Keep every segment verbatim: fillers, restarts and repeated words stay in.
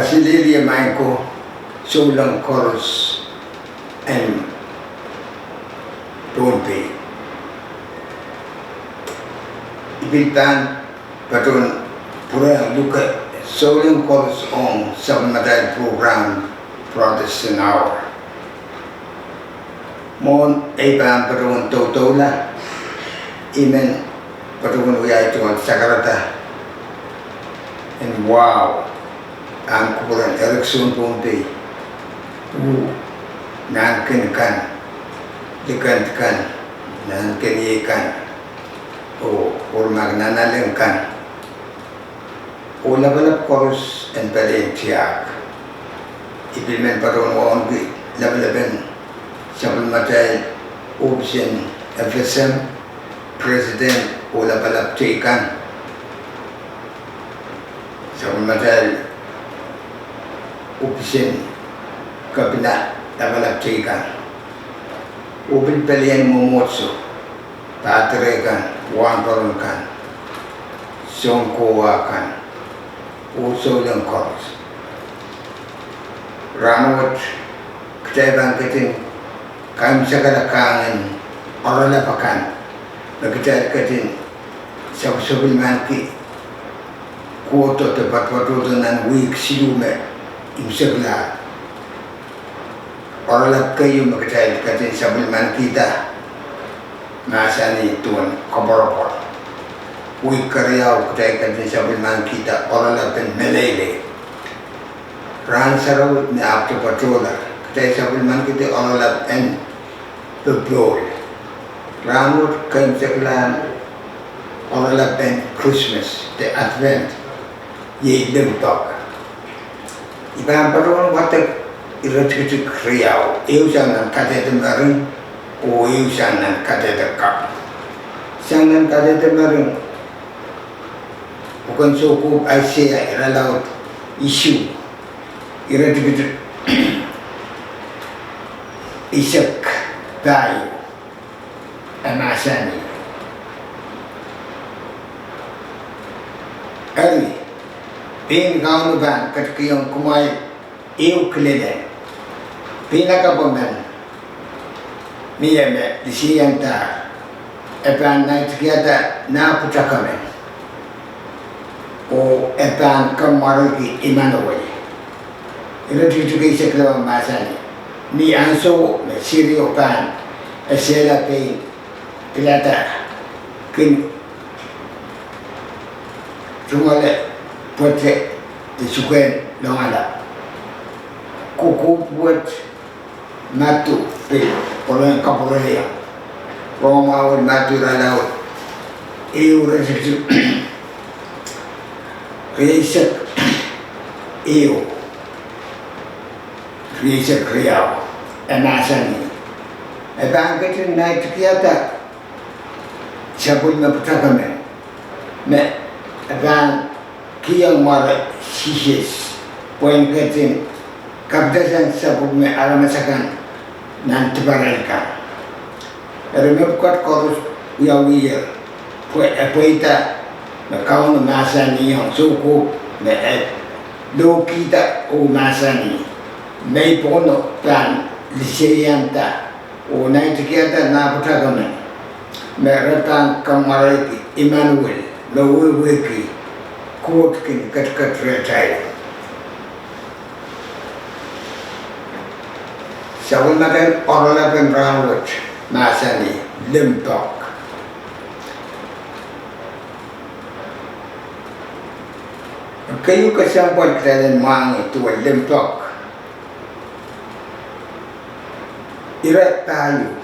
Silihlie maing ko, souleng koaros en Pohnpei. I pil pahn patohwan pwurehng luke souleng koaros ong sapwellimatail program Protestant Hour. Mwohn ei pahn patohwan doudoula, I men patohwan wiahda tohn sakarada en wahu, ahmw kupwuren Erickson Pohnpei, uh, nahnken kan, likend kan, nahnken iei kan, oh ohl mahk nanalek kan, oh lapalap koaros en palien tiahk. I pil men patohwan wauneki lapalapen sapwellimatail ohpis en FSM, president oh lapalap teikan, sapwellimatail ohpis en kepina, lapalap teikan, oh pil palien mwomwohdiso, padre kan, wahnpoaron kan, sounkowa kan, oh souleng koaros. Rahnwet kitail pahn ketin kaimwisekala kahng en oaralap akan me kitail ketin sapwsapwellimaniki kohdo de poatopoatodo nan wihk siluh me imwseklahr. Oaralap keieu me kitail ketin sapwellimanikihda mahsanih duwen koapworopwor. Wihk keriau kitail ketin sapwellimanikihda oaralap en meleilei. Rahn sarawi me ahpwete patohla, kitail sapwellimanikihda oaralap en popohl. Rahnwet kaimwiseklahn oaralap en Krismas de Advent, iei limpoak. I pahn patohwan wadek iretikitik riau, ehu sang nan Kadehde Mering oh ehu sang nan Kadehde Kapw. Sang nan Kadehde Mering, pwuken soukohp Aiseia irelaud isuh, iretikitik eisek pahieu, e mahsanih: Eri, pein Kauno pahn ketikihong kumwail ehu kilelen: Pein lakapw emen mie me liseiandahr, e pahn naitikiada nah pwutak emen, oh e pahn kamwareiki Imanuel. Iretikitik eisek limau mahsanih: Ni ansou me Sirio pahn esehla pein pilada kin tungoale pwete de suke loangala. Kokohp wet Madiu pil pwurehng kapwurehiong. Rongamwahu en Madiu irelaud ehu, iretikitik rieisek ehu, rieisek riau, e mahsanih: E pahn ketin naitikiada sapwellime pwutak emen, me e pahn kihong mware Sises, pwehn ketin kapidasang sapwellime aramas akan nan diparel kan. Eri mepwukat koaros wiawiher, pwe e pweida me Kauno mahsanihong soukohp me e lohkihda oh mahsanih: Mei Pohno pahn liseianda oh naitikiada nah pwutak emen, me re pahn kamwareiki Imanuel, me wehwehki Koht kin ketiket rehtail. Sapwellimatail oaralap en rahnwet mahsanih limpoak. Keieu kesempwal kitail en mwahngih duwen limpoak, ire pahieu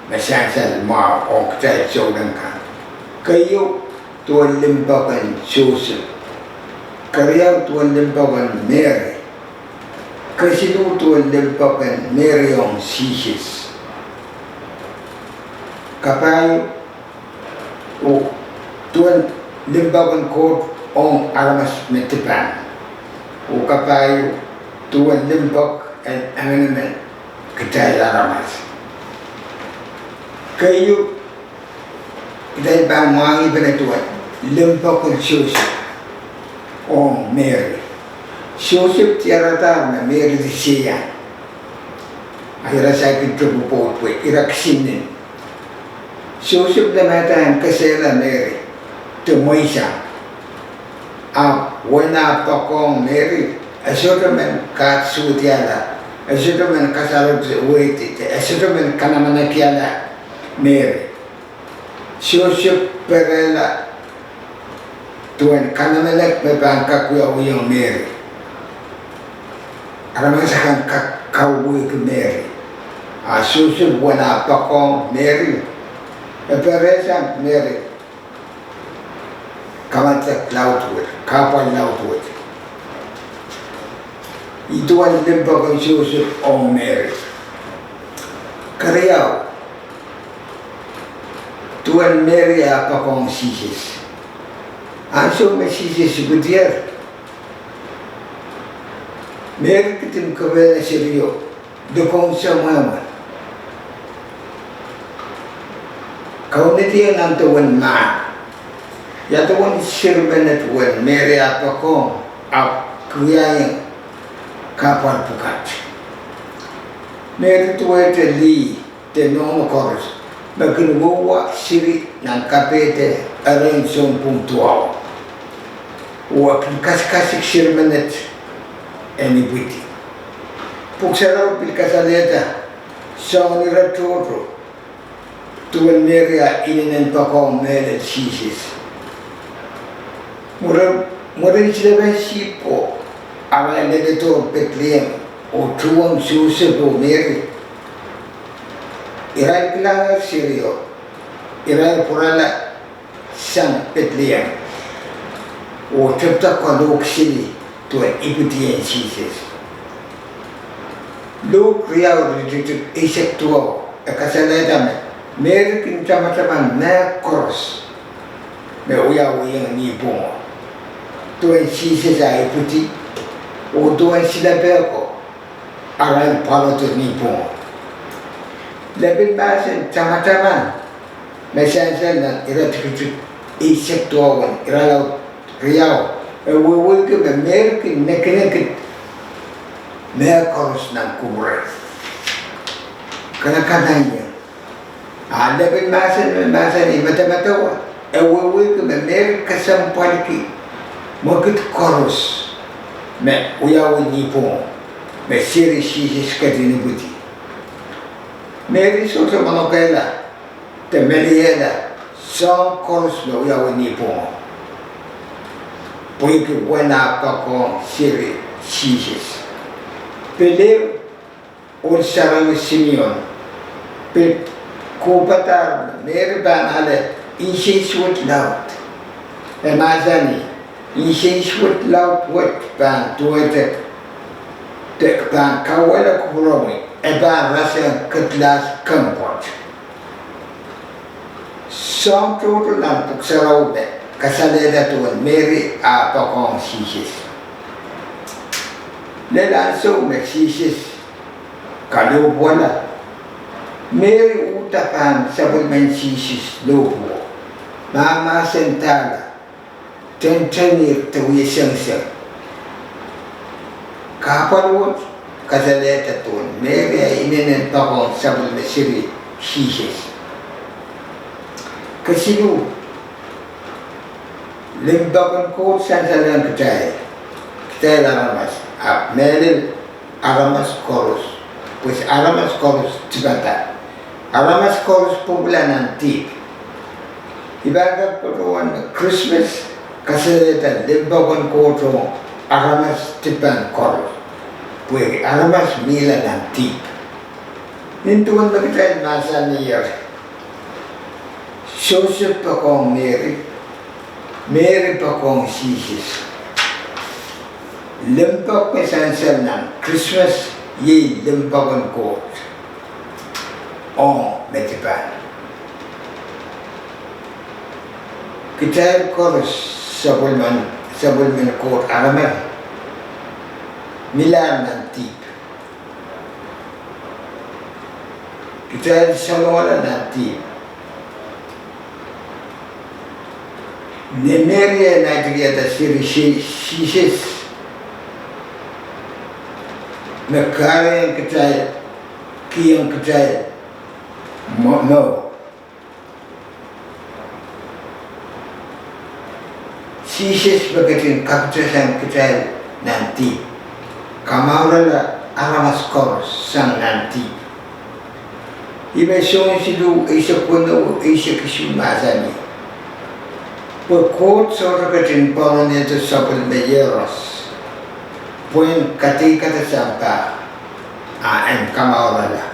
me sansal mwahu ong kitail souleng kan. Keieu duwen limpoak en Sosep. Keriau duwen limpoak en Mery. Kesiluh duwen limpoak en Mery ong Sises. Kapahieu, oh, duwen limpoak en Koht ong aramas me dipan. Oh kapahieu, duwen limpoak en emenemen kitail aramas. Keieu, kitail pahn mwahngihpene duwen limpoak en Sosep ong Mery. Sosep diarada me Meri de seiang. A ira saikinte pwopwoud pwe ira kisin nin. Sosep lamatail kesehla Meri de mweisang. Ahpw uwen ah poakohng Meri, e sohte men kahd suhdiala, e sohte men kasalehda weidida, e sohte men kanamanakiala Meri. Sosep perehla duwen kanamenek me pahn kak wiawihong Meri. Aramas akan kak kauwehki Meri. A Sosep uwen ah poakohng Meri, e perehsang Meri kamadek laud wet, kahpwal laud wet. Ih duwen limpoak en Sosep ong Meri. Keriau, duwen Meri ah poakohng Sises. Ansou me Sises ipwidier, Meri ketin kepehne serio, likong semwehmwe. Kaunodiong nan duwen mahn. Ia duwen siri menet uwen Meri ah poakohng, ahpw kihieng kahpwal pwukat. Meri duwehte lih de nohno koaros me kin weuwa siri nan kapehde erein sounpwong duwau. Oh e kin kasikasik siri menet en ipwidi. Pwuhk Sarawi pil kasalehda soangen ire tohto duwen Meri ah inenen poakohng mehlel Sises. Mwurin, mwurin silepen sihpw ko, arail leledohr Pedlehem oh tuhwong Sosep oh Meri, irail kilangehr serio, irail pwurala sang Pedlehem oh tepda kalohk sili duwen ipwidien Sises. Luk riau, iretikitik eisek duwau, e kasalehda me Meri kin tamataman mehkoaros me wiawihong nipwongo, duwen Sises ah ipwidi, oh duwen silepe ko arail pwarodo nipwongo. Lepin mahsen tamataman me sansal nan iretikitik eisek duwau en irelaud riau, e wehwehki me Meri kin nekinekid mehkoaros nan kupwure. Kanakanaieng. A lepin mahsen me mahsanih medemedewe, e wehwehki me Meri kesempwalki mwekid koaros me wiawi nipwongo, me seri Sises ketin ipwidi. Meri sohte manokehla de meliehla soahng koaros me wiawi nipwongo, pwehki uwen ah poakohng seri Sises. Pil ehu, ohl sarawi Simeon pil kohpadahr me Meri pahn ale insensuwed laud. E mahsanih, insensuwed laud wet pahn duwehte, de pahn kauwehla kupwuromwi, e pahn rasehng kedlahs kempoat. Soahng tohto nan Pwuhk Sarawi me kasalehda duwen Meri ah poakohng Sises. Lel ansou me Sises kalohpwuwala, Meri uhda pahn sapwellimen Sises lohpwuo, mahmahsendahla, tentenir de wie sengiseng. Kahpwal wet kasalehda duwen Meri ah inenen poakohng sapwellime seri Sises. Kesiluh, limpoak en Koht sansalehng kitail, kitail aramas, ahpw mehlel aramas koaros, pwe aramas koaros dipada, aramas koaros pwupwula nan dihp. I pahn kak patohwan me Krismas kasalehda limpoak en Koht ong aramas dipan koaros, pwehki aramas mihla nan dihp. Nin duwen me kitail mahsaniher, Sosep poakohng Meri, Meri poakohng Sises. Limpoak me sansal nan Krismas iei limpoak en Koht ong me dipan. Kitail koaros sapwellimen, sapwellimen Koht aramas mihlahr nan dihp. Kitail salongala nan dihp. Ni Meri eh naitikihada seri Si-, Sises, me kahrehiong kitail, kihong kitail mo-, mour. Sises me ketin kapitahsang kitail nan dihp, kamourala aramas koaros sang nan dihp. Ih me Sohn siluh eisek weneu, eisek isuh mahsanih, pwe Koht sohte ketin pwangehdo sapwellime iehros pwehn kadeikada sampah, a en kamourala.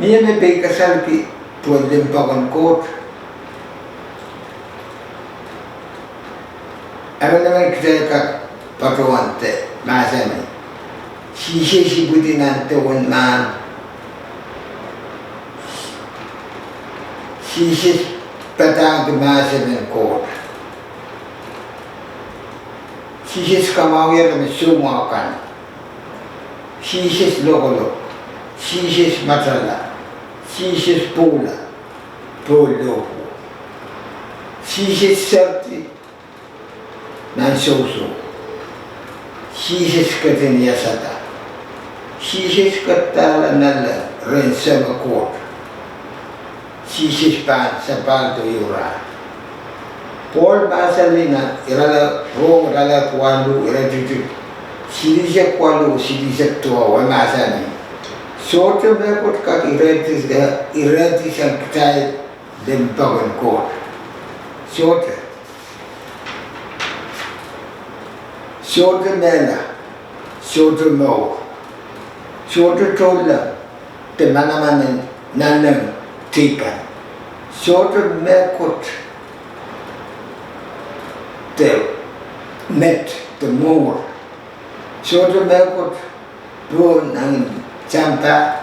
Mie me peikasalki duwen limpoak en Koht? Emenemen kitail kak patohwan de mahsanih, Sises ipwidi nan dewen mahn. Sises padahngki mahsen en Koht. Sises kamwahwihala me soumwahu kan. Sises lokolok. Sises matala. Sises pwoula pohl lohpwu. Sises seridi nan sousou. Sises ketin iasada. Sises kadala nanleng rehn Seme Koht. Sises pahn sapahldo ieu rahn. Pohl mahsanih nan irala, Rom irala waluh, iretikitik silihsek waluh, silihsek duwau, e mahsanih, sohte mehkot kak irehdi, irehdi sang kitail limpoak en Koht. Sohte. Sohte mehla, sohte mour, sohte tohnleng de manaman en nanleng teikan, sohte mehkot de met de mour, sohte mehkot pohn en sampah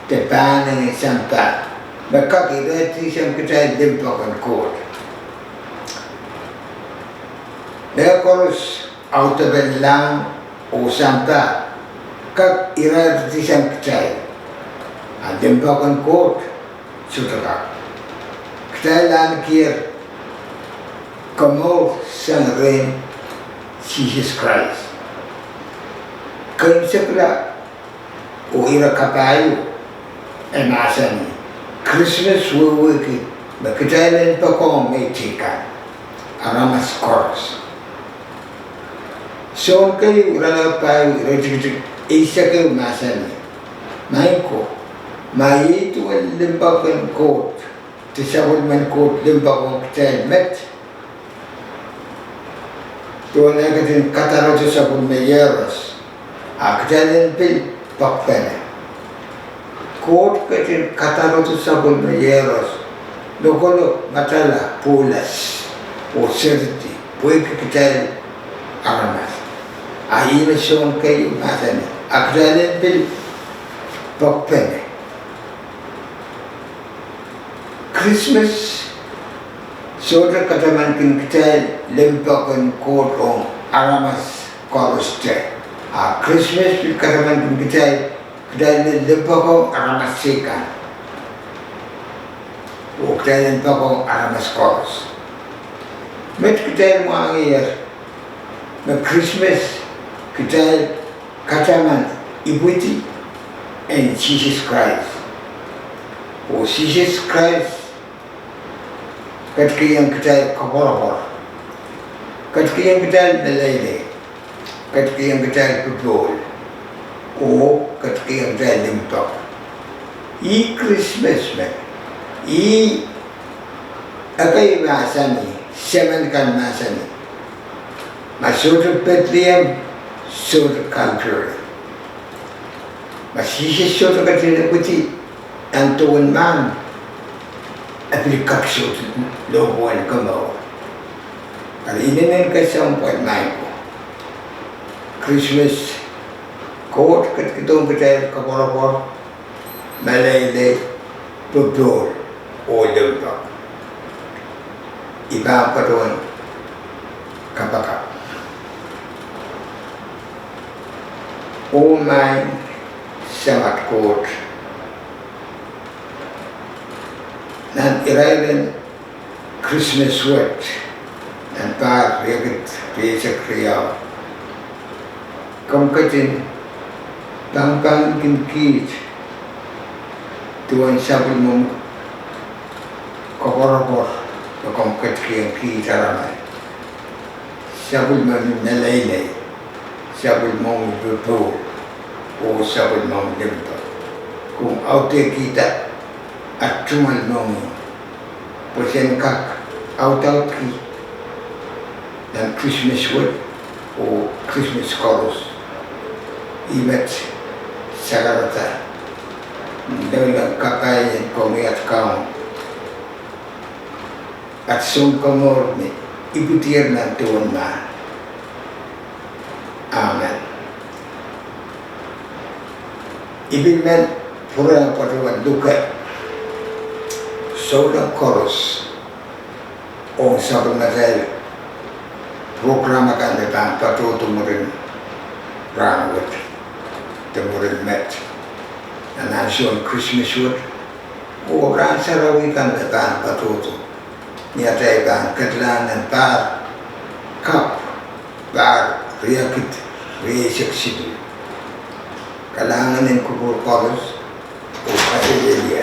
de pahn en sampah me kak irehdi sang kitail limpoak en Koht. Mehkoaros, audepen lahng oh sampah, kak irehdi sang kitail, a limpoak en Koht sohte kak. Kitail ahnekier komour sang rehn Sises Krais. Keimwseklahng oh ire kapahieu, e mahsanih, Krismas wehwehki me kitail en poakohng mehteikan, aramas koaros. Sohn keieu irala pahieu, iretikitik eisek ehu mahsanih, maing ko, ma iei duwen limpoak en Koht, de sapwellimen Koht limpoak ong kitail met, duwen eh ketin kadarodo sapwellime iehros, a kitail en pil poakpene. Koht ketin kadarodo sapwellime iehros, lokolok, matala, pwoula, oh seridi pwehki kitail aramas. A ih me Sohn keieu mahsanih, a kitail en pil poakpene. Krismas sohte katamankin kitail limpoak en Koht ong aramas koaros te. A Krismas pil katamankin kitail, kitail en limpoak ong aramas teikan, oh kitail en poakohng aramas koaros. Met kitail mwahngiher me Krismas kitail kataman ipwidi en Sises Krais. Oh Sises Krais ketikihong kitail koapworopwor, ketikihong kitail meleilei, ketikihong kitail popohl, oh ketikihong kitail limpoak. Ih Krismas me, ih ekei mahsanih, semen kan mahsanih, ma sohte Pedlehem, sohte Kalperi. Ma Sises sohte ketin ipwidi nan dewen mahn, e pil kak sohte lohpwu en komour. Eri inenen kesempwal, maing ko, Krismas, Koht ketikihdohng kitail koapworopwor, meleilei, popohl, oh limpoak. I pahn patohwan kapakap. Oh maing Samat Koht, nan irairen Krismas wet, nan pahr riekid rieisek riau, Komw ketin pahngpahngki kiht duwen sapwellimomwi koapworopwor, me komw ketikihong kiht aramas, sapwellimomwi meleilei, sapwellimomwi popohl, oh sapwellimomwi limpoak. Komw audehkihda at tungoal mohngiong pwe sen kak audaudki nan Krismas wet oh Krismas koaros. Ih met sakarada, leleng kapai en komwi at Kaun, at Sounkomour me ipwidier nan duwen mahn. Amen. I pil men pwurehng patohwan luke souleng koaros ong sapwellimatail program akan me pahn patohdo mwurin rahnwet de mwurin met, nan ansoun Krismas wet, oh rahn sarawi kan me pahn patohdo, ni atail pahn ketilahng nan pahr kapw, pahr riekid rieisek siluh. Kalahngan en kupwur koaros oh kaselehlie.